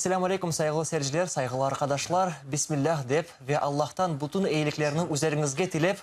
Esselâmu aleykum, sayğılı seyirciler, sayğılı arqadaşlar! Bismillâh dep ve Allahtan bütün eyiliklerni üzeriñizge tilep,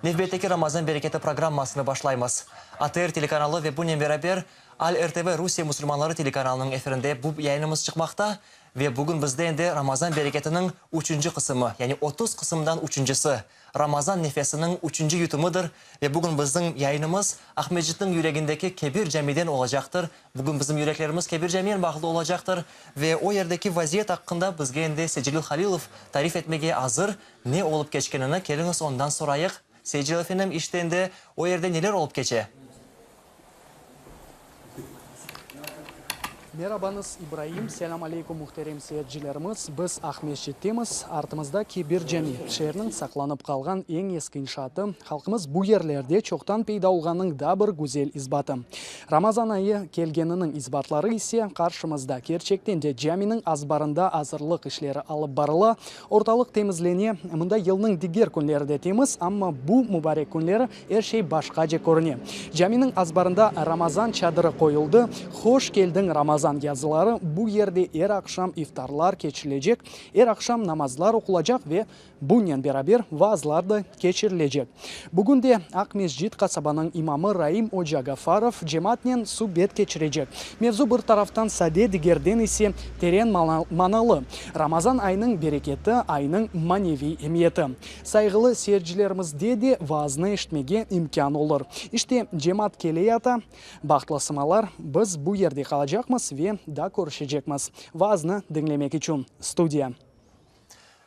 nevbetteki Ramazan bereketi programmasını başlaymız. ATR telekanalı ve bunen beraber Al RTV Rusiye musulmanları telekanalınıñ efirinde bu yayınımız çıqmaqta. Ve bugün bizde endi Ramazan bereketiniñ üçünci qısımı, yani 30 qısımdan üçüncisi, Ramazan nefesiniñ üçünci yutumıdır ve bugün bizim yayınımız Aqmescitniñ yüregindeki Kebir camiden olacaqtır. Bugün bizim yüreklerimiz Kebir camien bağlı olacaqtır ve o yerdeki vaziyet aqqında bizge endi Seytcelil Halilov tarif etmege azır. Ne olıp keçkenini keliñiz ondan sorayıq. Seytcelil efendim, işte endi o yerde neler olıp keçe? Merabañız, İbraim. Selâm aleykum, muhterem seyircilerimiz. Biz Aqmescittemiz. Artımızda Kebir cami, şeerniñ saqlanıp qalğan eñ eski inşaatı. Halqımız bu yerlerde çoqtan peyda olğanınıñ daa bir güzel isbatı. Ramazan ayı kelgeniniñ isbatları ise qarşımızda. Kerçekten de, caminiñ azbarında azırlıq işleri alıp barıla, ortalıq temizlene. Mında yılnıñ diger künleri de temiz, amma bu mubarek künleri Er şey başqace körüne. Caminiñ azbarında Ramazan çadırı qoyuldı. Hoş keldiñ, Ramazan yazıları. Bu yerde er aqşam iftarlar keçirilecek, er aqşam namazlar oqulacaq ve bunen beraber vaazlar da keçirilecek. Bugün de Aqmescit qasabanıñ imamı Raim oca Gafarov cemaatnen subet keçirecek. Mevzu bir taraftan sade, digerden ise teren manalı, Ramazan ayınıñ bereketi, aynıñ maneviy emiyeti. Sayğılı seyircilerimizde de vaaznı eşitmege imkân olur. İşte, cemaat keleyata, bahtlı sımalar, biz bu yerde qalacaqmız ve daa körüşecekmiz. Vaaznı diñlemek içün. Studiya.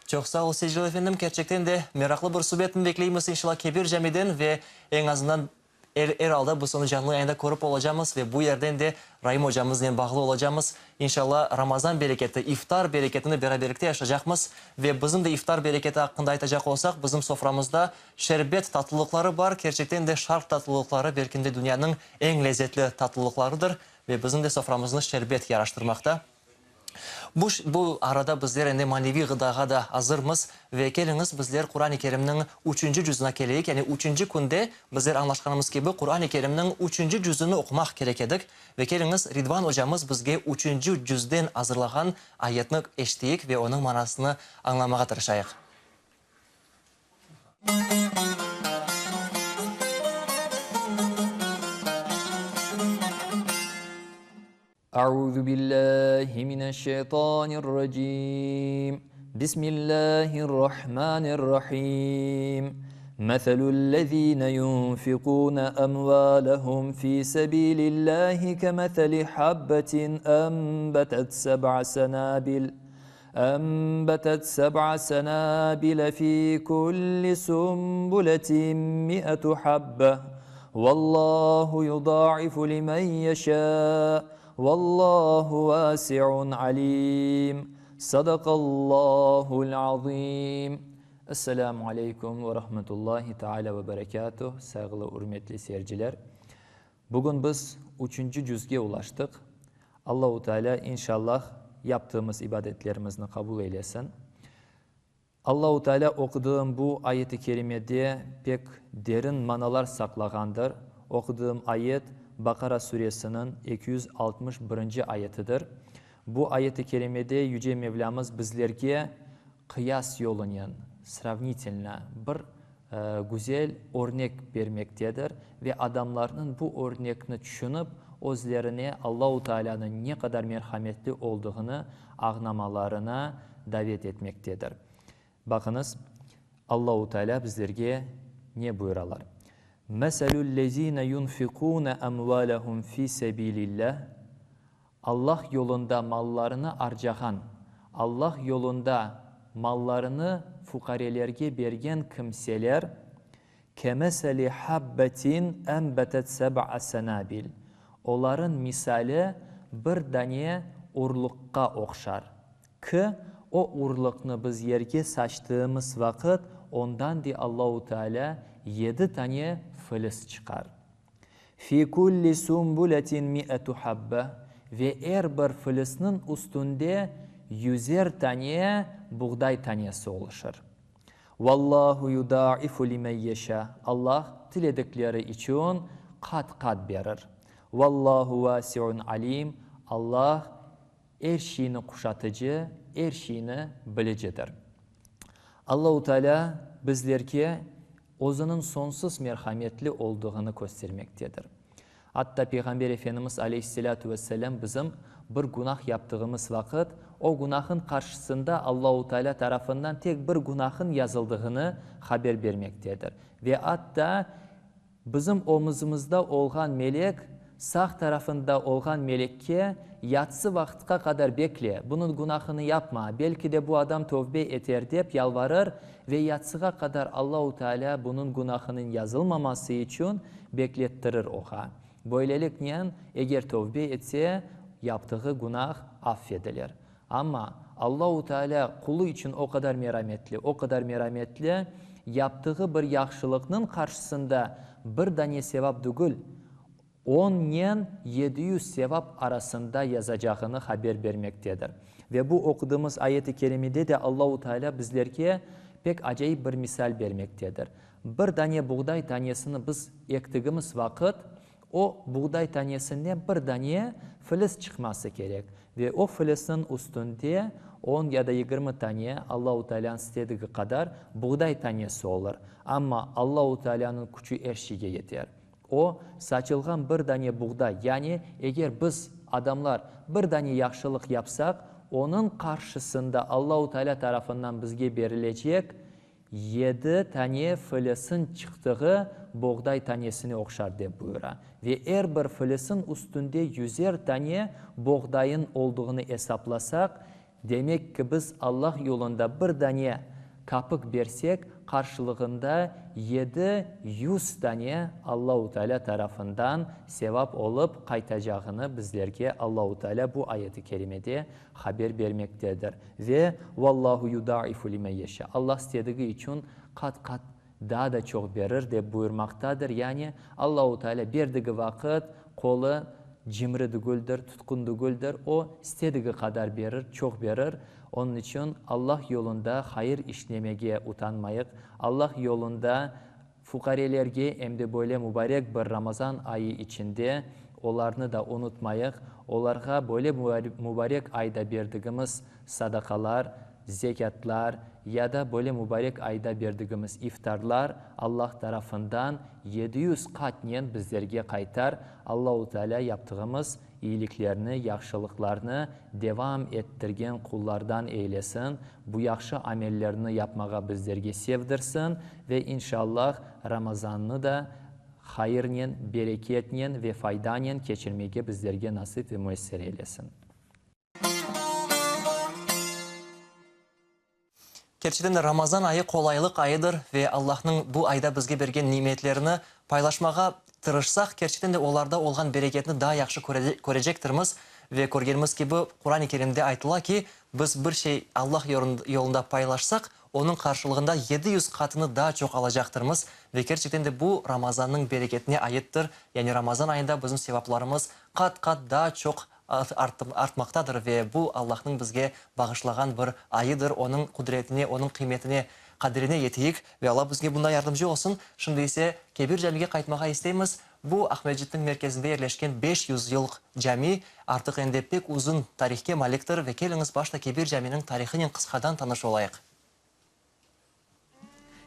Çoq sağ ol, Secil efendim, kerçekten de meraqlı bir subetni bekleymiz, inşallah, Kebir camiden ve eñ azından Er, er alda biz onı canlı yayında körip olacamız ve bu yerden de Raim ocamıznen bağlı olacamız. İnşalla, Ramazan bereketi, iftar bereketini beraberlikte yaşacaqmız. Ve bizim de iftar bereketi aqqında aytacaq olsaq, bizim soframızda şerbet tatlılıqları bar. Kerçekten de şarq tatlılıqları belkim de dünyanıñ eñ lezetli tatlılıqlarıdır. Ve bizim de soframıznı şerbet yaraştırmaqta. Bu, bu arada bizler endi maneviy ğıdağa da azırmız ve keliñiz, bizler Quran-ı Kerimniñ üçünci cüzüna keleyik, yani üçünci künde bizler añlaşqanımız kibi Quran-ı Kerimniñ üçünci cüzüni oqumaq kerek edik ve keliñiz, Ridvan ocamız bizge üçünci cüzden azırlağan ayetni eşiteyik ve onıñ manasını añlamağa tırışayıq. Auzu billahi mineşşeytanirracim. Bismillahirrahmanirrahim. Meselü'llezine yunfikune emvalehum fi sebilillahi kemeseli habbetin enbetet seb'a senabil enbetet seb'a senabile fi kulli sunbuletin mi'etu habbe Vallahu yudaifu limen yeşâ Vallahu vâsi'un alîm Sadakallâhu'l azîm Esselamu aleykum ve rahmetullahi teâlâ ve berekâtuh Sayğılı ürmetli seyirciler! Bugün biz üçünci cüzge ulaştıq. Allahu Teala inşallah yaptığımız ibadetlerimizni qabul eylesin. Allahu Teala oqudığım bu ayet-i kerimede pek derin manalar saqlağandır. Oqudığım ayet Baqara suresiniñ 261 ayetidir. Bu ayet-i kerimede Yüce Mevlamız bizlerge qıyas yolunen, sravnitelno, bir güzel örnek bermektedir ve adamlarnıñ bu örnekni tüşünip, özlerine Allahu Taalânıñ ne qadar merhametli olduğını añlamalarına davet etmektedir. Baqıñız, Allahu Taalâ bizlerge ne buyuralar? Meselü'l-lezîne yunfikûne emvâlehum fî sebîlillâh, Allah yolunda mallarını arcağan, Allah yolunda mallarını fuqarelerge bergen kimseler, kemeseli habbetin enbetet seb'a senabil, olarıñ misali bir dane urluqqa oqşar, ki, o urluqnı biz yerge saçtığımız vaqıt, ondan, dey Allahu Teala, yedi tane filis çıqar. Fi kulli sunbuletin mi'etu habbe, ve er bir filisniñ üstünde yüzer tane buğday tanesi oluşır. Vallahu yudaifu limen yeşâ, Allah tiledikleri içün qat-qat berir. Vallahu vasiun alim, Allah. Er şeyni quşatıcı, er şeyni bilicidir. Allahu Teala bizlerge Özüniñ soñsuz merhametli olduğını köstermektedir. Atta Peyğamber Efendimiz aleyhisselâtu vesselâm bizim bir günah yaptığımız vaqıt, o günahın qarşısında Allahu Teala tarafından tek bir günahın yazıldığını haber bermektedir. Ve atta Bizim omuzımızda olğan melek, sağ tarafında olğan melekke, Yatsı vaqıtqa qadar bekle, bunıñ günahını yapma, belki de bu adam tövbe eter, dep yalvarır ve yatsığa qadar Allahu Teala bunıñ günahınıñ yazılmaması içün beklettirir oğa. Böyleliknen, eger tövbe etse, yaptığı günah affedilir. Amma Allahu Teala qulu içün o qadar merametli, o qadar merametli, yaptığı bir yahşılıqnıñ qarşısında bir dane sevap dügül, onnen 700 sevap arasında yazacağını haber bermektedir. Ve bu oqudığımız ayet-i kerimede de Allahu Teala bizlerge pek acayip bir misal bermektedir. Bir dane buğday tanesini biz ektigimiz vaqıt, o buğday tanesinden bir dane filis çıqması kerek. Ve o filisniñ üstünde on ya da 20 tane, Allahu Tealânıñ istedigi qadar, buğday tanesi olur. Amma Allahu Tealânıñ küçü er şeyge yeter. O, saçılğan bir dane buğday, yani eger biz, adamlar, bir dane yahşılıq yapsaq, onıñ qarşısında Allahu Tealâ tarafından bizge berilecek Yedi tane filisin çıqtığı boğday tanesine oqşar, dep buyura. Ve er bir filisin üstünde yüzer tane boğdayın olduğını esaplasaq, demek ki, biz Allah yolunda bir dane kapik bersek, qarşılığında 700 tane Allahu Teala tarafından sevap olıp qaytacağını bizlerge Allahu Teala bu ayeti kerimede haber bermektedir. Ve, Vallahu yudaifu limen yeşa, Allah istedigi içün qat-qat daa da çoq berir, dep buyurmaqtadır. Yani, Allahu Teala berdigi vaqıt qolu cimri dügüldir, tutqun dügüldir, O, istedigi qadar berir, çoq berir. Onıñ içün Allah yolunda hayır işlemege utanmayıq, Allah yolunda Fuqarelerge em de böyle mubarek bir Ramazan ayı içinde olarnı da unutmayıq, olarğa böyle mubarek ayda berdigimiz sadaqalar, zekâtlar ya da böyle mubarek ayda berdigimiz iftarlar Allah tarafından 700 qatnen bizlerge qaytar, Allahu Teala yaptığımız iyiliklerni, yahşılıqlarnı devam ettirgen qullardan eylesin, bu yahşı amellerni yapmağa bizlerge sevdirsin ve inşallah Ramazannı da hayırnen, bereketnen ve faydanen keçirmege bizlerge nasip ve müesser eylesin. Kerçekten de Ramazan ayı qolaylıq ayıdır ve Allahnıñ bu ayda bizge bergen nimetlerini paylaşmağa tırışsaq, kerçekten de olarda olğan bereketni daa yahşı körecektirmiz. Ve körgenimiz kibi, Quran-ı Kerimde aytıla ki, biz bir şey Allah yolunda paylaşsaq, onıñ qarşılığında 700 qatını daa çoq alacaqtırmız. Ve kerçekten de bu Ramazannıñ bereketine aittir. Yani Ramazan ayında bizim sevaplarımız qat-qat daa çoq artmaqtadır ve bu Allahnıñ bizge bağışlağan bir ayıdır, onıñ qudretine, onıñ qıymetine, qadirine yeteyik ve Alla bizge bunda yardımcı olsun. Şimdi ise Kebir camige qaytmağa isteymiz. Bu, Aqmescitniñ merkezinde yerleşken 500 yıllıq cami, artıq endi pek uzun tarihke maliktir ve keliñiz başta Kebir caminiñ tarihınen qısqadan tanış olayıq.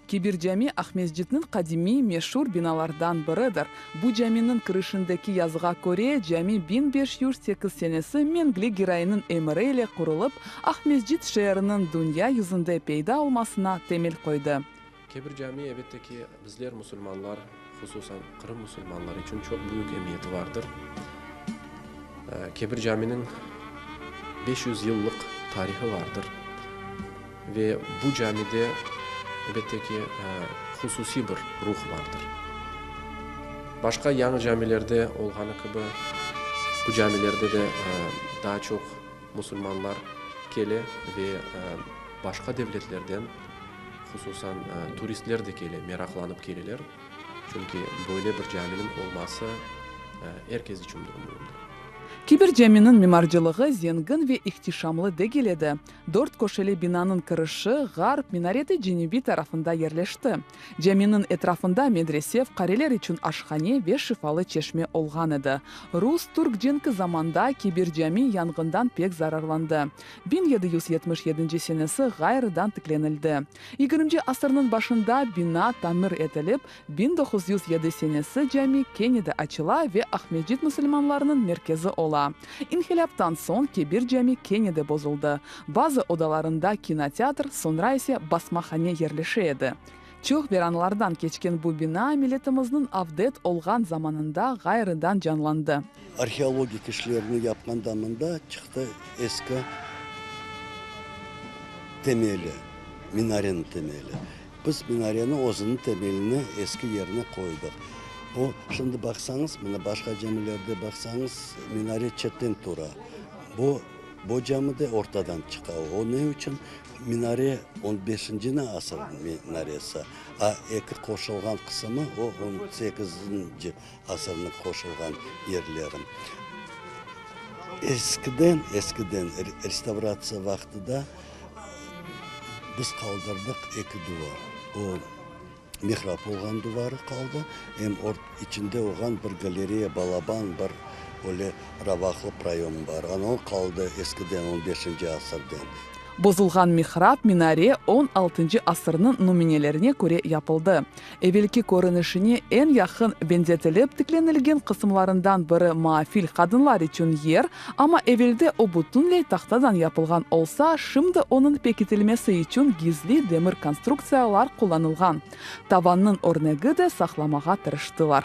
Kebir cami Aqmescitniñ qadimiy, meşur binalardan biridir. Bu caminiñ kirişindeki yazığa köre, cami 1508 senesi Mengli Giraynıñ emiri ile qurulıp, Aqmescit şeeriniñ dünya yüzünde peyda olmasına temel qoydı. Kebir cami, elbette ki, bizler, musulmanlar, hususan Qırım musulmanları içün çoq büyük emiyeti vardır. Kebir caminiñ 500 yıllıq tarihı vardır ve bu camide, elbette ki, hususiy bir ruh vardır. Başqa yañı camilerde olğanı kibi, bu camilerde de daa çoq musulmanlar kele ve başqa devletlerden, hususan turistler de kele, meraqlanıp keleler, çünki böyle bir caminiñ olması er kes içün müimdir. Kebir caminiñ mimarcılığı zengin ve ihtişamlı degil edi. Dört köşeli binanıñ kirişi ğarp, minareti cenübiy tarafında yerleşti. Caminiñ etrafında medrese, fuqareler içün aşhane ve şifalı çeşme olğan edi. Rus-türk cenki zamanda Kebir cami yanğından pek zararlandı. 1777 nci senesi ğayrıdan tiklenildi. Yigirminci asırnıñ başında bina tamir etilip, 1907 senesi cami kene de açıla ve Aqmescit musulmanlarınıñ merkezi ola. İnqilâptan soñ Kebir cami kene de bozuldı. Bazı odalarında kinoteatr, soñra ise basmahane yerleşe edi. Çoq viranlardan keçken bu bina milletimizniñ avdet olğan zamanında ğayrıdan canlandı. Arheologik işlerni yapqanda mında çıqtı eski temeli, minareniñ temeli. Biz minareni özüniñ temelini eski yerine qoydıq. O, şimdi baqsañız, mına başqa camilerde baqsañız, minare çetten tura. Bu, bu cami de ortadan çıqa. O ne içün? Minare on beşinci asır minaresi, a eki qoşulğan qısımı o on sekizinci asırnıñ qoşulğan yerleri. Eskiden, eskiden restavratsiya vaqtıda biz qaldırdıq eki duvar. O mihrap olğan duvarı qaldı, em içinde olğan bir galereya, balaban bir öyle ravaqlı proyom bar. Ana o qaldı eskiden, on beşinci asırden. Bozulğan mihrap, minare on altıncı asırnıñ nümünelerine köre yapıldı. Evelki körünişine eñ yaqın beñzetilip tiklenilgen qısımlarından biri maafil qadınlar içün yer, amma evelde o bütünley tahtadan yapılğan olsa, şimdi onıñ pekitilmesi içün gizli demir konstruktsiyalar qullanılğan. Tavannıñ örnegi de saqlamağa tırıştılar.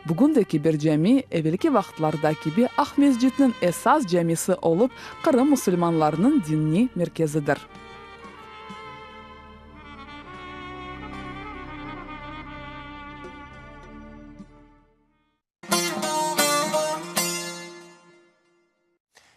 Bugün de Kebir cami, evelki vaqıtlarda kibi Aqmescitniñ esas camisi olıp, Qırım musulmanlarınıñ diniy merkezidir.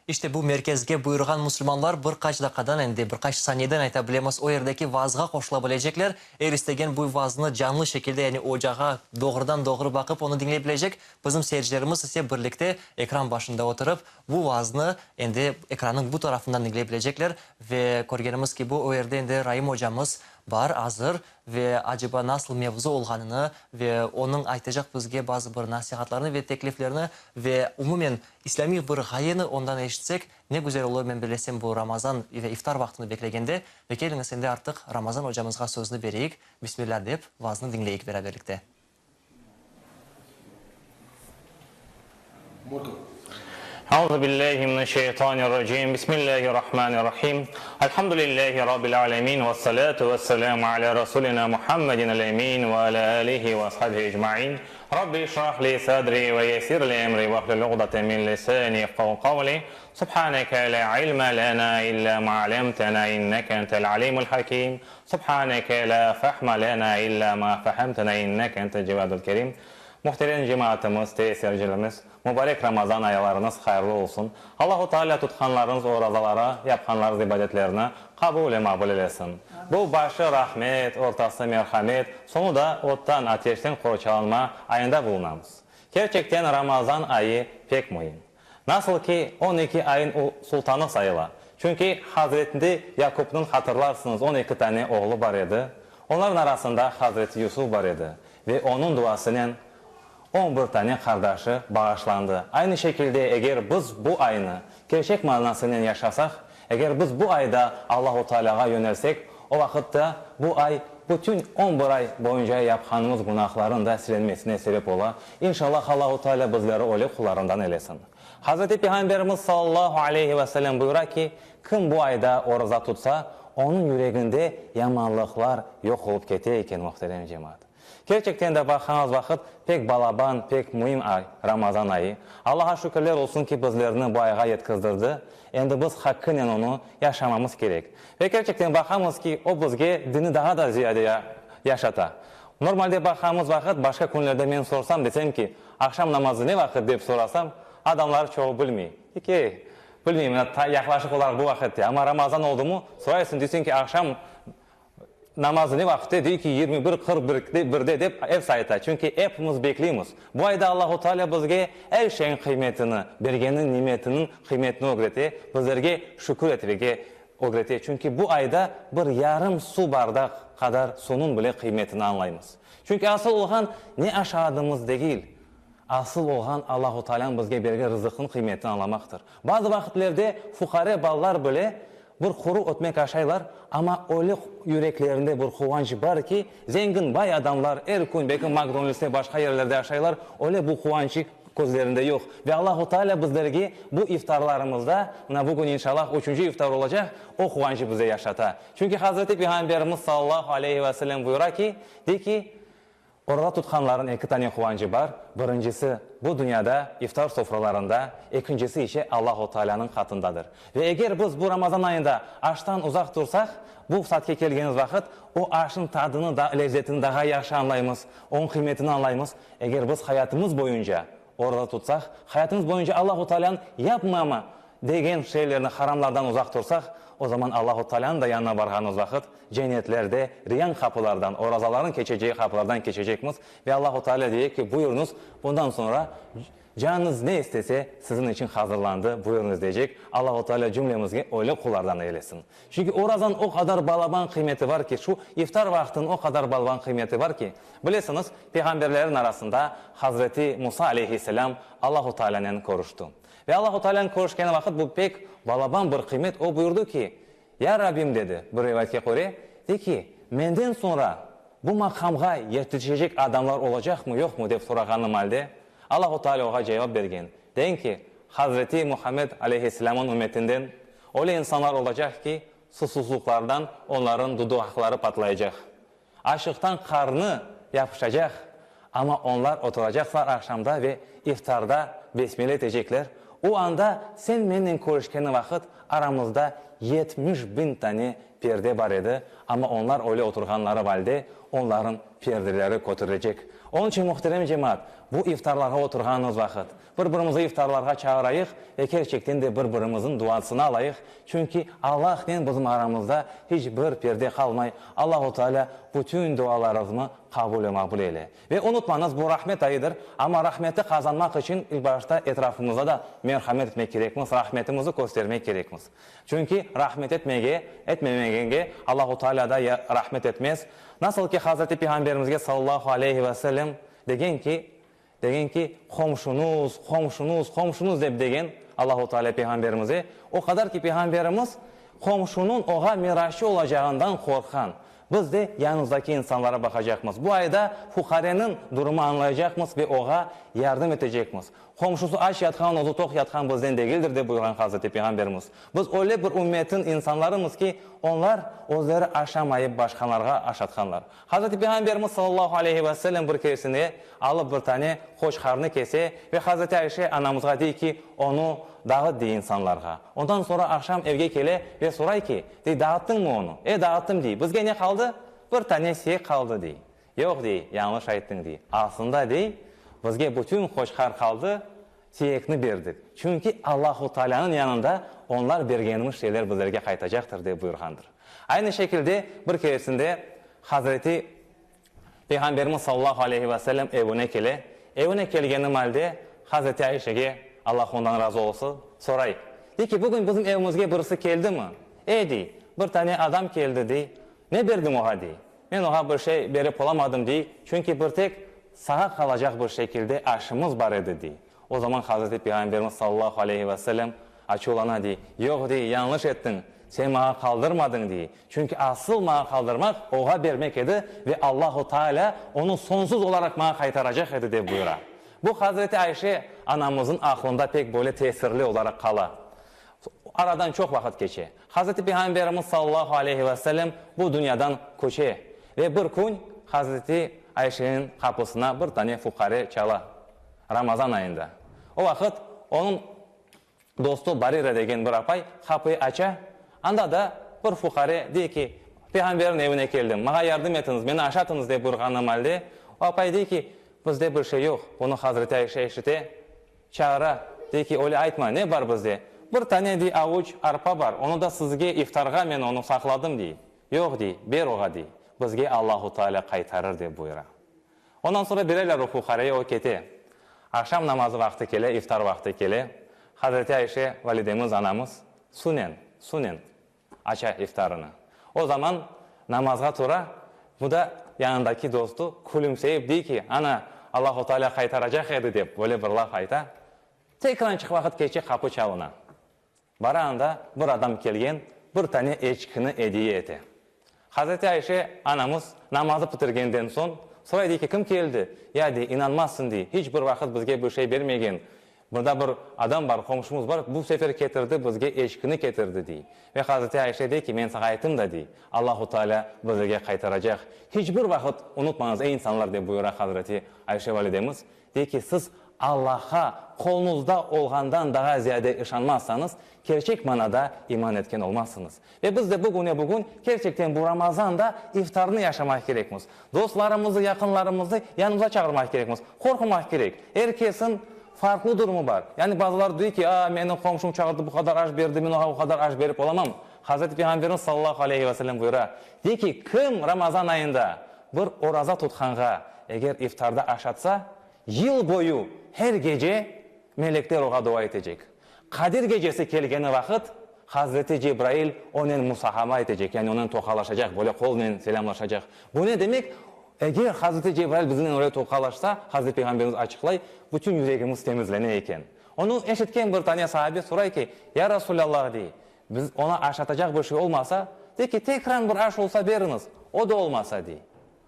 İşte bu merkezge buyurğan musulmanlar bir qaç daqqadan, endi bir qaç saniyeden ayta bilemiz, o yerdeki vaazğa qoşula bilecekler. Er istegen bu vaaznı canlı şekilde, yani ocağa doğrudan-doğru baqıp, onı diñley bilecek. Bizim seyircilerimiz ise birlikte ekran başında oturıp, bu vaaznı endi ekrannıñ bu tarafından diñley bilecekler. Ve körgenimiz kibi, o yerde endi Raim ocamız bar, azır ve aceba nasıl mevzu olğanını ve onıñ aytacaq bizge bazı bir nasihatlarını ve tekliflerini ve umumen İslâmiy bir ğayeni ondan eşitsek, ne güzel olur, men bilesem, bu Ramazan ve iftar vaqtını beklegende. Ve keliñiz endi artıq Ramazan ocamızğa sözni bereyik, Bismillâ dep, vaaznı diñleyik beraberlikte. Euzu billahi mineşşeytanirracim. Bismillahirrahmanirrahim. Elhamdülillahi rabbil alemin ve salatu vesselamu ala rasulina Muhammedin el-emin ve ala alihi ve ashabihi ecmain. Rabbi işrah li sadri ve yessir li emri ve hlul uqdeten min lisani yefqahu qavli. Subhaneke la ilme lena illa ma alemtena inneke entel alimul hakim. Subhaneke la fehme lena illa ma fehemtena inneke entel cevadul kerim. Muhterem cemaatımız, tesircilerimiz, mubarek Ramazan aylarıñız hayırlı olsun. Allahu Teala tutqanlarıñız orazaları, yapqanlarıñız ibadetlerni qabul ve maqbul eylesin. Bu başı rahmet, ortası merhamet, soñu da ottan, ateşten qorçalanma ayında bulunamız. Kerçekten Ramazan ayı pek müim. Nasıl ki, on eki ayın sultanı sayıla. Çünki Hazretli Yakupnıñ, hatırlarsıñız, on eki tane oğlu bar edi. Onlarnıñ arasında Hazreti Yusuf bar edi ve onıñ duasınen on bir tane qardaşı bağışlandı. Aynı şekilde, eger biz bu aynı kerçek manasınen yaşasaq, eger biz bu ayda Allahu Tealâğa yönelsek, o vaqıt da bu ay bütün on bir ay boyunca yapqanımız günahların da silinmesine sebep ola. İnşallah Allahu Tealâ bizleri öyle qullarından eylesin. Hazreti Peyğamberimiz sallallahu aleyhi ve sellem buyura ki, Kim bu ayda oraza tutsa, onıñ yüreginde yamanlıqlar yoq olıp kete eken, muhterem cemaat. Kerçekten de baqañız vaqıt pek balaban, pek müim ay, Ramazan ayı. Allağa şükürler olsun ki, bizlerni bu ayğa yetkizdirdi. Endi biz hakkınen onı yaşamamız kerek. Ve kerçekten baqamız ki, o bizge dini daha da ziyade yaşata. Normalde baqamız vaqıt, başqa künlerde men sorsam, desem ki, aqşam namazı ne vaqıt dep sorasam, adamlar çoğu bilmey. Dey ki, ey, bilmeyim, yaqlaşıq olaraq bu vaqıtte, amma Ramazan oldumı, soraysıñ, deysiñ ki, aqşam. Namazı ne vaqıtte? Dey ki, 21, 41 birde dep episi ayta. Çünki epimiz bekleymiz. Bu ayda Allahu Teala bizge er şeyniñ qıymetini, bergeni nimetiniñ qıymetini ögrete, bizlerge şükür etmege ögrete. Çünki bu ayda bir yarım su bardaq qadar suvnıñ bile qıymetini añlaymız. Çünki asıl olğan ne aşadığımız degil, asıl olğan Allahu Teala'nıñ bizge bergen rızıqnıñ qıymetini añlamaqtır. Bazı vaqıtlerde fuqare balalar bile Bir quru ötmek aşaylar, amma öyle yüreklerinde bir quvanç bar ki, zengin, bay adamlar er kün belki Makdonaldste, başqa yerlerde aşaylar, öyle bu quvançı közlerinde yoq. Ve Allahu Teala bizlerge bu iftarlarımızda, mına bugün inşallah üçünci iftar olacaq, o quvançı bize yaşata. Çünki Hazreti Peyğamberimiz sallallahu aleyhi ve sellem buyura ki, dey ki, Oraza tutqanlarnıñ eki tane quvançı bar, birincisi, bu dünyada, iftar sofralarında, ekincisi ise Allahu Taalânıñ qatındadır. Ve eger biz bu Ramazan ayında aştan uzaq tursaq, bu saatke kelgenimiz vaqıt, o aşnıñ tadını da, lezzetini daha yahşı añlaymız, onıñ qıymetini añlaymız. Eger biz hayatımız boyunca oraza tutsaq, hayatımız boyunca Allahu Taalânıñ yapmama degen şeylerni, haramlardan uzaq tursaq, o zaman Allahu Taalânıñ da yanına barğanımız vaqıt, Cennetlerde Riyan qapılardan, orazalarnıñ keçeceği qapılardan keçecekmiz ve Allahu Teala diyecek ki, buyurıñız, bundan soñra canıñız ne istese, siziñ içün hazırlandı, buyurıñız diyecek. Allahu Teala cümlemizge öyle qullardan eylesin. Çünki orazanıñ o qadar balaban qıymeti bar ki, şu iftar vaqtınıñ o qadar balaban qıymeti bar ki, bilesiñiz, peyğamberlerniñ arasında Hazreti Musa aleyhisselam Allahu Tealanen körüşti. Ve Allahu Tealanen körüşkeni vaqıt bu pek balaban bir qıymet, o buyurdı ki, Ya Rabbim, dedi, bir rivayetke köre, de ki, menden soñra bu maqamğa yetişecek adamlar olacaqmı, yoqmı, dep sorağanım alde, Allahu Teala oğa cevap bergen, degen ki, Hazreti Muhammed aleyhisselâmnıñ ümmetinden öyle insanlar olacaq ki, susuzluqlardan onlarıñ dudaqları patlaycaq. Açlıqtan qarnı yapışacaq, amma onlar oturacaqlar aqşamda ve iftarda besmele etecekler, o anda sen mennen körüşkeni vaqıt aramızda 70 biñ tane perde bar edi, amma onlar öyle oturğanları valde onların perdeleri kötürilecek. Onıñ içün, muhterem cemaat, bu iftarlarğa oturğanıñız vaqıt, Bir-birimizni iftarlarğa çağırayıq ve kerçekten de bir-birimizniñ duasını alayıq, çünki Allahnen bizim aramızda hiç bir perde qalmay, Allahu Teala bütün dualarıznı qabul ve maqbul eyle. Ve unutmañız, bu rahmet ayıdır, amma rahmeti qazanmaq içün ilk başta etrafımızda da merhamet etmek kerekmiz, rahmetimizni köstermek kerekmiz. Çünki rahmet etmege, etmemegenge Allahu Teala da rahmet etmez. Nasıl ki Hazreti Peyğamberimizge sallallahu aleyhi ve sellem degen ki, Degen ki, qomşuñız, qomşuñız, qomşuñız dep degen Allahu Teala Peyğamberimize, o qadar ki Peyğamberimiz qomşunıñ oğa mirasçı olacağından qorqqan. Biz de yanımızdaki insanlara baqacaqmız. Bu ayda fuqareniñ durumı añlaycaqmız ve oğa yardım etecekmiz. Qomşusı aç yatqan, özü toq yatqan bizden degildir, dep buyurğan Hazreti Peyğamberimiz. Biz öyle bir ümmetniñ insanlarımız ki, onlar özleri aşamayıp başqalarğa aşatqanlar. Hazreti Peyğamberimiz sallallahu aleyhi ve sellem bir keresinde alıp bir tane qoçqarnı kese ve Hazreti Ayşe anamızğa dey ki, onı dağıt dey insanlarğa. Ondan soñra aqşam evge kele ve soray ki, dey, dağıttıñmı onı? E, dağıttım dey. Bizge ne qaldı? Bir tane siyek qaldı dey. Yoq dey, yañlış ayttıñ dey. Aslında dey, bizge bütün qoçqar qaldı, siyekni berdik. Çünki Allahu Taalânıñ yanında onlar bergenimiz şeyler bizlerge qaytacaqtır dep buyurğandır. Aynı şekilde bir keresinde Hazreti Peyğamberimiz sallallahu aleyhi ve sellem evine kele. Evine kelgeni malde Hazreti Ayşege, Allah ondan razı olsun, soray, dey ki, bugün bizim evimizge birisi keldimi? E, dey, bir tane adam keldi, dey. Ne berdiñ oğa, dey. Men oğa bir şey berip olamadım, dey, çünki bir tek sağa qalacaq bir şekilde aşımız bar edi, dey. O zaman Hazreti Peyğamberimiz sallallahu aleyhi ve sellem açuvlana, dey, Yoq, dey, yañlış ettiñ, sen maña qaldırmadıñ, dey, çünki asıl maña qaldırmaq, oğa bermek edi ve Allahu Teala onı soñsuz olaraq maña qaytaracaq edi, dep buyura. Bu Hazreti Ayşe anamıznıñ aqlında pek böyle tesirli olaraq qala. Aradan çoq vaqıt keçe. Hazreti Peyğamberimiz sallallahu aleyhi ve sellem bu dünyadan köçe ve bir kün Hazreti Ayşeniñ qapısına bir tane fuqare çala. Ramazan ayında. O vaqıt onıñ dostu Barira degen bir apay qapıyı aça, anda da bir fuqare dey ki, Peyğamberniñ evine keldim, maña yardım etiñiz, meni aşatıñız dep buyurğanım alde, o apay dey ki, Bizde bir şey yoq. Bunı Hazreti Ayşe eşite, çağıra, dey ki, Öyle aytma, ne bar bizde? Bir tane, dey, avuç arpa bar, onı da sizge iftarğa men onı saqladım, dey. Yoq, dey, ber oğa, dey. bizge Allahu Teala qaytarır, dep buyura. Ondan soñra bereler o fuqareye, o kete. Aqşam namazı vaqtı kele, iftar vaqtı kele. Hazreti Ayşe validemiz, anamız, sunen, sunen aça iftarını. O zaman namazğa tura, bu da yanındaki dostu külümseyip dey ki, ana, Allahu Teala qaytaracaq edi, dep böyle bir laf ayta. Tekrançıq vaqıt keçe, qapı çalına. Bara anda bir adam kelgen, bir tane eçkini ediye ete. Hazreti Ayşe anamız namazı bitirgenden soñ, soray dey ki, kim keldi? Ya, dey, inanmazsıñ, dey, hiç bir vaqıt bizge bir şey bermegen, mında bir adam bar, qomşumız bar, bu sefer ketirdi, bizge eçkini ketirdi, dey. Ve Hazreti Ayşe dey ki, men saña ayttım da, dey, Allahu Teala bizlerge qaytaracaq. Hiç bir vaqıt unutmañız, ey insanlar, dep buyura Hazreti Ayşe validemiz, Dey ki, siz Allahqa qoluñızda olğandan daa ziyade işanmazsañız, kerçek manada iman etken olmazsıñız. Ve biz de bugüne-bugün kerçekten bu Ramazanda iftarnı yaşamaq kerekmiz. Dostlarımızı, yaqınlarımızı yanımıza çağırmaq kerekmiz. Qorqmamaq kerek. Er kesin farqlı durumu bar. Yani bazıları dey ki, a, meni qomşum çağırdı, bu qadar aş berdi, men oña o qadar aş berip olamam. Hazreti Peyğamberimiz sallallahu aleyhi ve sellem buyura, dey ki, kim Ramazan ayında Bir oraza tutqanğa eger iftarda aşatsa, yıl boyu her gece melekler oğa dua etecek. Qadir gecesi kelgeni vaqıt, Hazreti Cebrail onen musahama etecek, yani onen toqalaşacaq, böyle qolnen selâmlaşacaq. Bu ne demek? Eger Hazreti Cebrail biznen öyle toqalaşsa, Hazreti Peyğamberimiz açıqlay, bütün yüregimiz temizlene eken. Onı eşitken bir tane sahabe soray ki, Ya Rasulâllah, dey, Biz oña aşatacaq bir şey olmasa, de ki, tekran bir aş olsa beriñiz, o da olmasa, dey.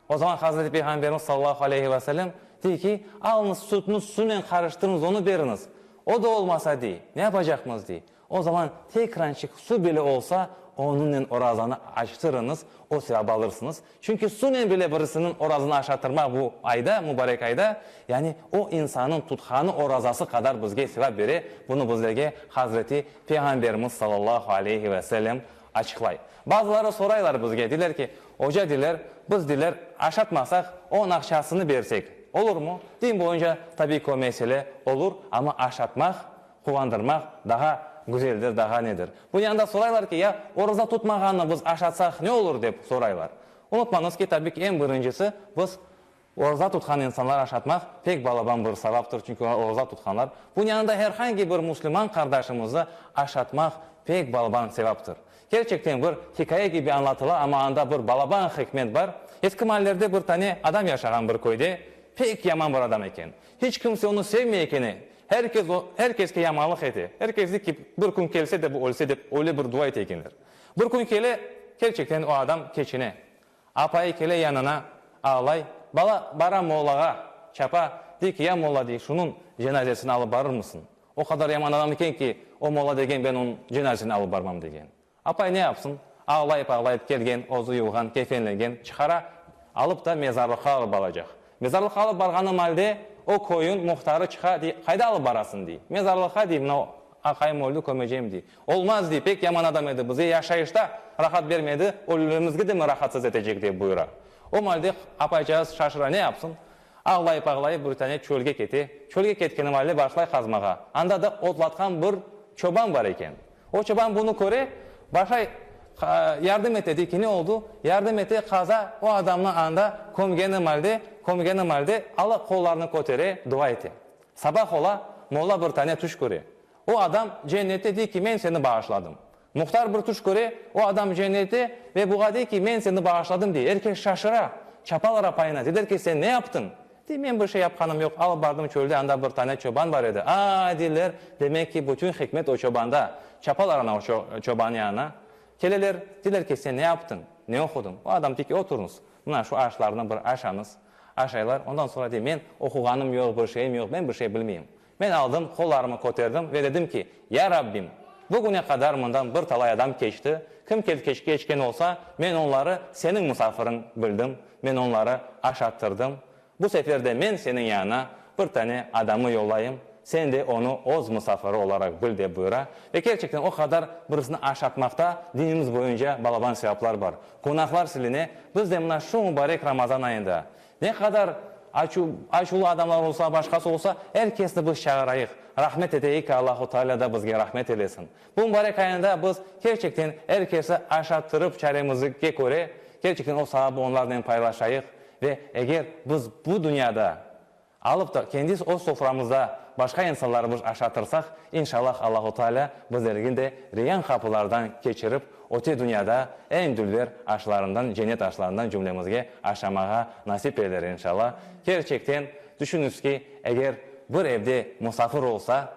O zaman Hazreti Peyğamberimiz sallallahu aleyhi ve sellem dey ki, alıñız sütni sunen qarıştırıñız, onı beriñiz. O da olmasa, dey, ne yapacaqmız, dey. O zaman tekrançıq su bile olsa, onıñnen orazanı açtırıñız, o sevabı alırsıñız. Çünki sunen bile birisiniñ orazını aşatırmaq bu ayda, mubarek ayda, yani o insannıñ tutqanı orazası qadar bizge sevap bere, bunı bizlerge Hazreti Peyğamberimiz sallallahu aleyhi ve sellem açıqlay. Bazıları soraylar bizge, deyler ki, oca deyler, biz deyler, aşatmasaq, onıñ aqçasını bersek, olurmı? Din boyunca tabiy ki o mesele olur, amma aşatmaq Quvandırmaq daha güzeldir, daha nedir. Bu yanda soraylar ki, ya oraza tutmağannı biz aşatsaq ne olur dep soraylar. Unutmañız ki, tabi ki, eñ birincisi biz oraza tutqan insanlar aşatmaq pek balaban bir savaptır, çünki olar oraza tutqanlar. Bunıñ yanında her hangi bir müslüman qardaşımızı aşatmaq pek balaban sevaptır. Kerçekten bir hikâye kibi añlatıla, amma anda bir balaban hikmet bar. Eski mallerde bir tane adam yaşağan bir köyde, pek yaman bir adam eken. Hiç kimse onı sevmey ekeni, Her kes o, her keske yamanlıq ete. Her kes dey ki, bir kün kelse de bu ölse dep öyle bir dua ete ekenler. Bir kün kele, kerçekten o adam keçine. Apayı kele yanına, ağlay, bala bara mollağa, çapa, dey ki, ya molla, dey, şunıñ cenazesini alıp barırmısıñ? O qadar yaman adam eken ki, o molla degen ben onıñ cenazesini alıp barmam degen. Apay ne yapsın, ağlayıp-ağlayıp kelgen, özü yuvğan, kefenlengen, çıqara, alıp da mezarlıqqa alıp baracaq. Mezarlıqqa alıp barğanı malde o köyün muhtarı çıqa, dey, qayda alıp barasıñ, dey. Mezarlıqqa, dey, mına aqayım öldi, kömecem, dey. Olmaz, dey, pek yaman adam edi, bizge yaşayışta rahat bermedi, ölümimizge de mi rahatsız etecek, dep buyura. O malde apaycağız şaşıra, ne yapsın? Ağlayıp-ağlayıp bir tane çölge kete. Çölge ketkeni malde başlay qazmağa. Anda da otlatqan bir çoban bar eken. O çoban bunı köre, başlay yardım ete, dey ki, ne oldu? Yardım ete, qaza, o adamnı anda kömgeni malde, kömgeni malde, ala qollarını kötere, dua ete. Sabah ola, molla bir tane tüş köre. O adam cennette, dey ki, men seni bağışladım. Muhtar bir tüş köre, o adam cennette ve buğa dey ki, men seni bağışladım, dey. Er kes şaşıra, çapalar apayına, deyler ki, sen ne yaptıñ? Dey, men bir şey yapqanım yoq, alıp bardım çölde, anda bir tane çoban bar edi. A-a, deyler, demek ki, bütün hikmet o çobanda. Çapalar ana o çoban yanına. Keleler, deyler ki, sen ne yaptıñ, ne oqudıñ? O adam dey ki, oturıñız, mına şu aşlarnı bir aşañız. Aşaylar, ondan soñra dey, men oquğanım yoq, bir şeyim yoq, men bir şey bilmeyim. Men aldım, qollarımı köterdim ve dedim ki, Ya Rabbim, bugüne qadar mından bir talay adam keçti, kim keçken olsa, men onları Seniñ musafiriñ bildim, men onları aşattırdım. Bu sefer de men Seniñ yanına bir tane adamı yollayım, Sen de onı Oz musafiri olaraq bil, dep buyura. Ve kerçekten o qadar birisini aşatmaqta dinimiz boyunca balaban sevaplar bar. Günahlar siline, biz de mına şu mubarek Ramazan ayında Ne qadar açu, açuvlı adamlar olsa, başqası olsa, er kesni biz çağırayıq, rahmet eteyik ki, Allahu Teala da bizge rahmet eylesin. Bu mubarek ayında biz kerçekten er kesi aşattırıp çaremizge köre, Kerçekten o savabı onlarnen paylaşayıq ve eger biz bu dünyada alıp da kendi öz soframızda başqa insanları biz aşatırsaq, inşallah Allahu Teala bizlergi de Reyyan qapılardan keçirip, öte dünyada eñ dülber aşlarından, cennet aşlarından cümlemizge aşamağa nasip eyler inşallah. Kerçekten, tüşüñiz ki, eger bir evde musafir olsa,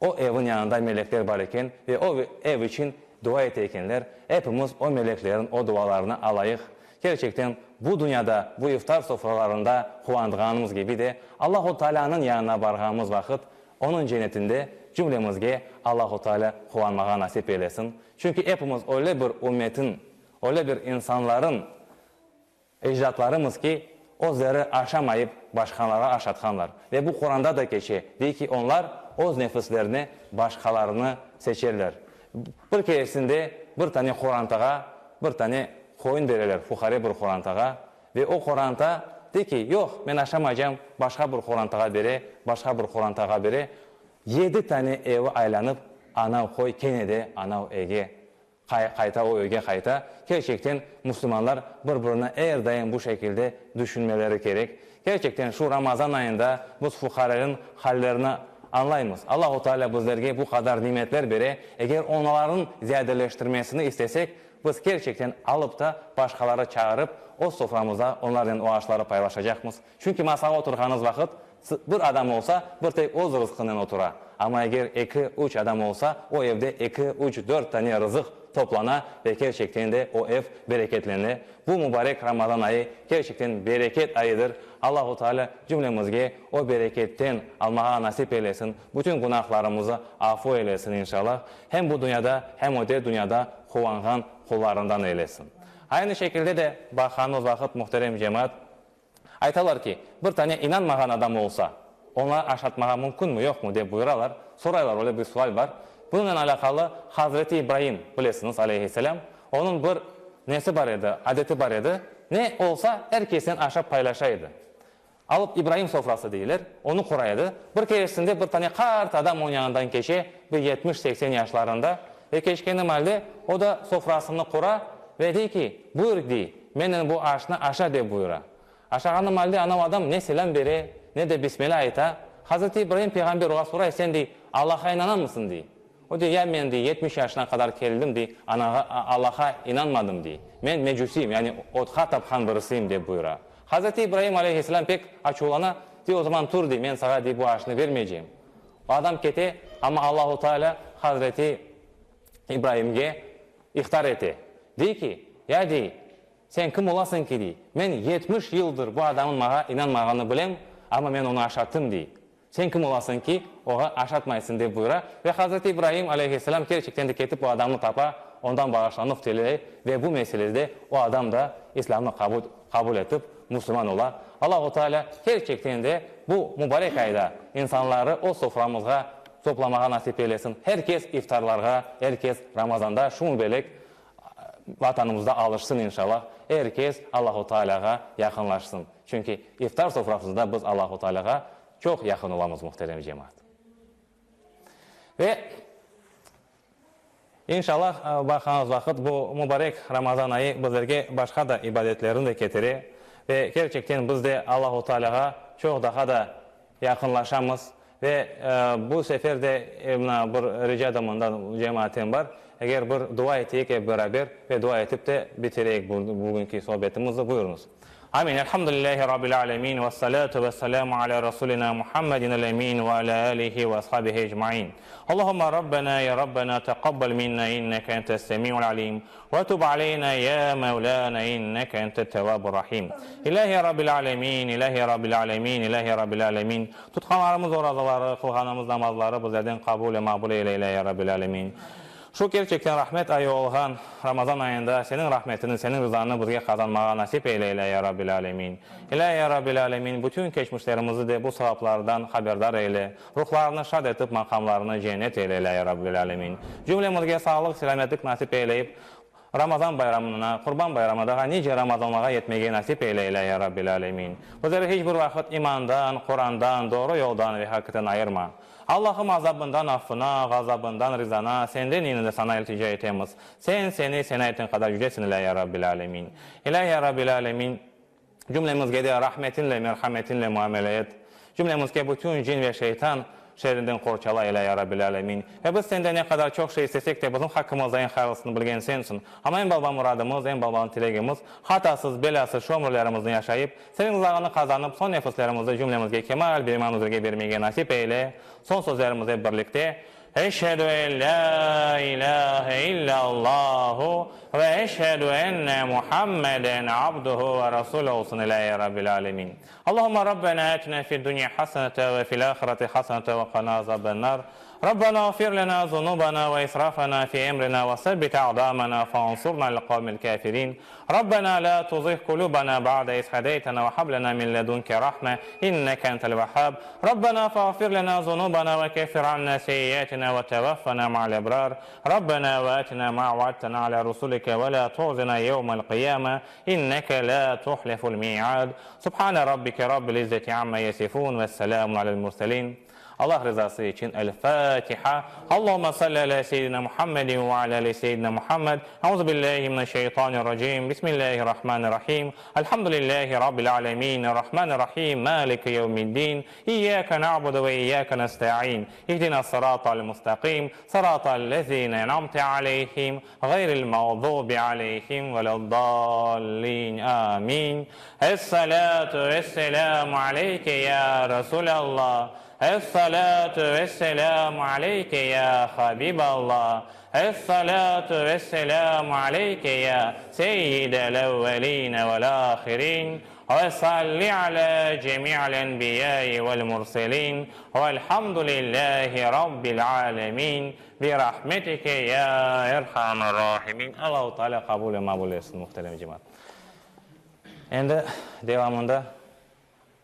O evin yanında melekler bar eken ve o ev içün dua ete ekenler, epimiz o meleklerin o dualarını alayıq. Kerçekten, bu dünyada, bu iftar sofralarında quvandığanımız kibi de, Allahu Taalânıñ yanına barğanımız vaqıt, Onıñ cennetinde cümlemizge Allahu Taalâ quvanmağa nasip eylesin. Çünki epimiz öyle bir ümmetin, öyle bir insanların Ecdatlarımız ki, özleri aşamayıp, başqalarğa aşatqanlar. Ve bu Quranda da keçe, dey ki, onlar öz nefislerine başqalarını seçerler. Bir keresinde bir tane qorantağa bir tane qoyun bereler, fuqare bir qorantağa. Ve o qoranta dey ki, yoq, men aşamaycam, başqa bir qorantağa bere, başqa bir qorantağa bere. Yedi tane evi aylanıp, anav qoy kene de anav evge Qayta, o evge qayta. Kerçekten, musulmanlar bir-birini er daim bu şekilde düşünmeleri kerek. Kerçekten, şu Ramazan ayında biz fuqarelerin hallerini añlaymız. Allahu Teala bizlerge bu qadar nimetler bere, eger olarnıñ ziyadeleştirmesini istesek, biz kerçekten alıp da başqaları çağırıp, öz soframızda onlarnen o aşları paylaşacaqmız. Çünki masağa oturğanıñız vaqıt, Bir adam olsa, bir tek öz rızqınen otura. Amma eger eki, üç adam olsa, o evde eki, üç, dört tane rızıq toplana ve kerçekten de o ev bereketlene. Bu mubarek Ramazan ayı kerçekten bereket ayıdır. Allahu Teala cümlemizge o bereketten almağa nasip eylesin, bütün günahlarımızı afu eylesin inşallah. Hem bu dünyada, hem öte dünyada quvanğan qullarından eylesin. Aynı şekilde de baqğanımız vaqıt, muhterem cemaat, Aytalar ki, bir tane inanmağan adam olsa, oña aşatmağa mümkünmi, yoqmı, dep buyuralar, soraylar, öyle bir sual bar. Bunıñnen alâqalı Hazreti İbraim, bilesiñiz, aleyhisselâm, onıñ bir nesi bar edi, adeti bar edi, ne olsa, er kesnen aşap paylaşa edi. Alıp İbraim sofrası deyler, onı qura edi. Bir keresinde bir tane qart adam onıñ yanından keçe, bir yetmiş-seksen yaşlarında, ve keçkeni malde o da sofrasını qura ve dey ki, Buyur, dey, Menen bu aşnı aşa dep buyura. Aşağanı malde anav adam ne selâm bere, ne de bismilâ ayta. Hazreti İbraim peyğamber oğa soray, Sen, dey, Allaha inanamısıñ? dey. O dey, Ya men, dey, 70 yaşına qadar keldim, dey, anağa, Allaha inanmadım, dey. Men mecusiyim, yani otqa tapqan birisiyim, dep buyura. Hazreti İbraim aleyhisselâm pek açuvlana, dey, O zaman tur, dey, men sağa, dey, bu aşnı bermeycem. O adam kete, amma Allahu Teala Hazreti İbraimge ihtar ete. Dey ki, Ya, dey, sen kim olasıñ ki, dey, men 70 yıldır bu adamnıñ maña inanmağanını bilem, amma men onı aşattım, dey. Sen kim olasıñ ki, oğa aşatmaysıñ, dep buyura. Ve Hazreti İbraim, aleyhisselâm, kerçekten de ketip o adamnı tapa, ondan bağışlanuv tiley ve bu meselede o adam da İslâmnı qabul etip, musulman ola. Allahu Teala kerçekten de bu mubarek ayda insanları öz soframızğa toplamağa nasip eylesin. Her kes iftarlarğa, er kes Ramazanda şu mübelek Vatanımızda alışsın inşallah. Er kes Allahu Teala'ğa yaqınlaşsın. Çünki iftar sofrasında biz Allahu Teala'ğa çoq yaqın olamız, muhterem cemaat. Ve İnşallah, baqañız vaqıt, bu mubarek Ramazan ayı bizlerge başqa da ibadetlerni de ketire ve kerçekten biz de Allahu Tealâğa çoq daha da yaqınlaşamız ve bu sefer de mına bir rica da mından cemaatten bar, eger bir dua eteyik ep beraber ve dua etip de bitireyik bugünki sohbetimizni, buyurıñız. Amin. Elhamdülillahi Rabbil alemin, vessalatu vesselamu ala Rasulina Muhammedin el-emin ve ala alihi ve ashabihi ecmain. Allahumma Rabbena ya Rabbena teqabbal minna inneke entes semiul alim ve tub aleyna ya Mevlana inneke entet tevvabur rahim. İlahi Rabbil alemin, İlahi Rabbil alemin, İlahi Rabbil alemin. Tutqanlarımız orazaları, qılğanımız namazları bizlerden qabul ve maqbul eyle İlahi Rabbil alemin. Şu kerçekten rahmet ayı olğan Ramazan ayında Seniñ rahmetini, Seniñ rızanı bizge qazanmağa nasip eyle, İlâ ya Rabbil Âlemin. İlâ ya Rabbil Âlemin, bütün keçmişlerimizi de bu savaplardan haberdar eyle, ruhlarını şad etip maqamlarını cennet eyle, İlâ ya Rabbil Âlemin. Cümlemizge sağlıq, selâmetlik nasip eyleyip, Ramazan bayramına, Qurban bayramına, daha nice Ramazanlarğa yetmege nasip eyle, İlâhi Ya Rabbil Âlemin. Bizleri hiç bir vaqıt imandan, Qurandan, doğru yoldan ve haqiqatten ayırma. Allahım azabından affına, ğazabından rizana, Senden endi Saña iltica etemiz. Sen, Seni sena etken qadar yücesiñ, İlâhi Ya Rabbil Âlemin. İlâhi Ya Rabbil Âlemin, cümlemizge de rahmetinle, merhametinle muamele et. Cümlemizge bütün cin ve şeytan şerrinden qorçala, İlâhi Ya Rabbil Âlemin. Ve biz Senden ne qadar çoq şey istesek de, bizim haqqımızda eñ hayırlısını bilgen Sensiñ. Amma eñ balaban muradımız, eñ balaban tilegimiz, hatasız, belâsız şu ömürlerimizni yaşayıp, Seniñ rızağıñnı qazanıp, soñ nefislerimizni cümlemizge kemal bir iman üzerge bermege nasip eyle. Soñ sözlerimiz ep birlikte, Eşhedü en lâ ilâhe illâ-Allâhu ve eşhedü enne Muhammeden abduhu ve rasûlü olsun İlâhi Rabbil âlemin. Allahümme Rabbenâ âtinâ fid-dünya hasenete ve fil-âhireti hasenete ve qına azaben-nar. Rabbena ğfir lena zunubana ve israfena fi emrina ve sebbit a'damena fansurna alel qavmil kafirin. Rabbena la tuzih kulubana ba'de iz hedeytena ve hab lena min ledunke rahme inneke entel vehhab. Rabbena fağfir lena zunubana ve keffir anna seyyiatina ve tevaffena ma'al ebrar. Rabbena ve atina ma vaadtena ala rusulike ve la tuhzina yevmel qiyame inneke la tuhliful mi'ad. Subhane rabbike rabbil izzeti amma yesifun vesselamun alel murselin. Allah rızası içün El Fatiha. Allahümme salli ala seyyidina Muhammedin ve ala ali seyyidina Muhammed. Euzubillahi mineşşeytanirracim. Bismillahirrahmanirrahim. Elhamdülillahi Rabbil alemin. Errahmanirrahim. Maliki yevmiddin. İyyake na'budu ve iyyake nesta'in. İhdinas sıratal mustaqim. Sıratal lezine en'amte aleyhim. Gayril mağdubi aleyhim veleddallin. Amin. Es-salatu ves-selamu aleyke ya Resulallah, Es-salatu ves-selamu aleyke ya Habiballah, Es-salatu ves-selamu aleyke ya Seyyidel evveline vel-ahirin, ve salli ala cemi'l enbiyai vel-murselin, velhamdülillahi Rabbil alemin, bi rahmetike ya erhamer rahimin. Allahu Teala qabul ve mabul etsin, muhterem cemaat. Endi devamında.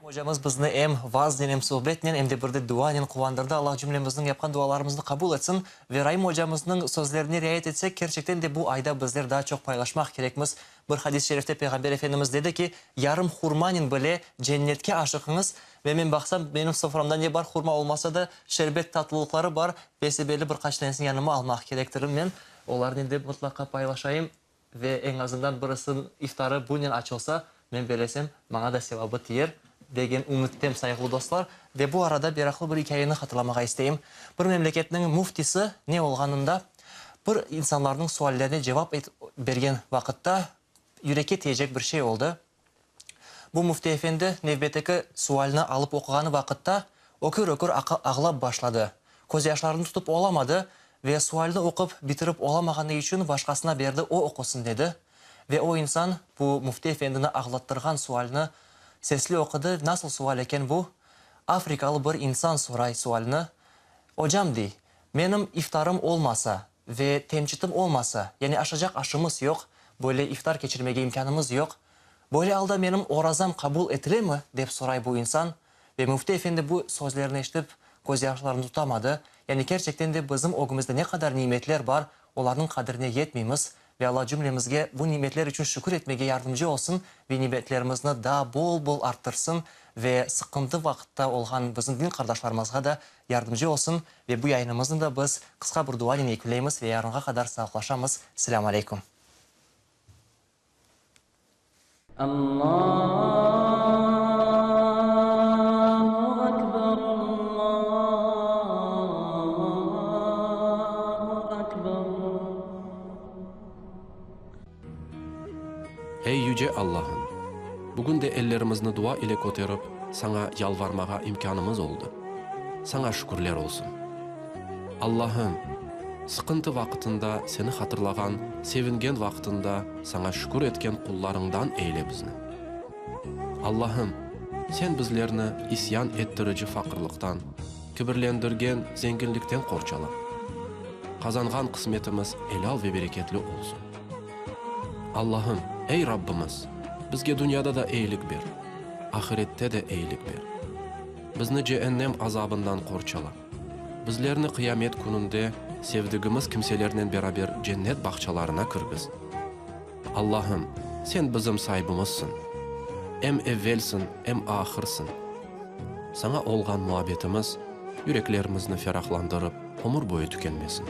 Ocamız bizni em vaaznen, em suhbetnen, em de bir de duanen quvandırdı. Allah cümlemizniñ yapqan dualarımıznı qabul etsin. Ve Raim ocamıznıñ sözlerine riayet etsek, kerçekten de bu ayda bizler daa çoq paylaşmaq kerekmiz. Bir hadis-i şerifte Peyğamber Efendimiz dedi ki, yarım hurmanen bile cennetke aşıqıñız. Ve men baqsam, menim soframda ne bar, hurma olmasa da, şerbet tatlılıqları bar. Besebelli bir qaç tanesini yanıma almaq kerektirim men. Olarnen de mıtlaqa paylaşayım. Ve eñ azından birisiniñ iftarı bunen açılsa, men belesem, maña da sevabı tiyer, degen ümüttem, sayğılı dostlar. Ve bu arada meraqlı bir ikâyeni hatırlamağa isteyim. Bir memleketniñ müftisi ne olğanında bir insanlarnıñ suallerine cevap bergen vaqıtta yürekke tiyecek bir şey oldı. Bu müfti efendi nevbetteki sualni alıp oquğanı vaqıtta ökür-ökür ağlap başladı. Közyaşlarını tutıp olamadı ve sualni oqup bitirip olamağanı içün başqasına berdi, o oqusın dedi. Ve o insan bu müfti efendini ağlattırğan sualni sesli oqudı. Nasıl sual eken bu? Afrikalı bir insan soray sualni, Ocam, dey, menim iftarım olmasa ve temçitim olmasa, yani aşacaq aşımız yoq, böyle iftar keçirmege imkânımız yoq, böyle alda menim orazam qabul etilemi? dep soray bu insan. Ve müfti efendi bu sözlerni eşitip, közyaşlarını tutamadı. Yani kerçekten de bizim ögümizde ne qadar nimetler bar, olarnıñ qadirine yetmeymiz. Ve Alla cümlemizge bu nimetler içün şükür etmege yardımcı olsun ve nimetlerimizni daa bol-bol arttırsın ve sıqıntı vaqıtta olğan bizim din qardaşlarımızğa da yardımcı olsun. Ve bu yayınımıznı da biz qısqa bir duanen yekünleymiz ve yarınğa qadar sağlıqlaşamız. Selâm aleyküm. Allahu ekber Allahu ekber. Ey Yüce Allahım! Bugün de ellerimizni dua ile köterip, Saña yalvarmağa imkânımız oldı. Saña şükürler olsun. Allahım! Sıqıntı vaqıtında Seni hatırlağan, sevingen vaqıtında Saña şükür etken qullarıñdan eyle bizni. Allahım! Sen bizlerni isyan ettirici faqırlıqtan, kibirlendirgen zenginlikten qorçala. Qazanğan qısmetimiz elâl ve bereketli olsun. Allahım, ey Rabbimiz, bizge dünyada da eyilik ber, ahirette de eyilik ber. Bizni ceennem azabından qorçala. Bizlerni qıyamet kününde sevdigimiz kimselernen beraber cennet bağçalarına kirgiz. Allahım, Sen bizim saibimizsiñ. Em evvelsiñ, em ahırsıñ. Saña olğan muabbetimiz yüreklerimizni ferahlandırıp, ömür boyu tükenmesin.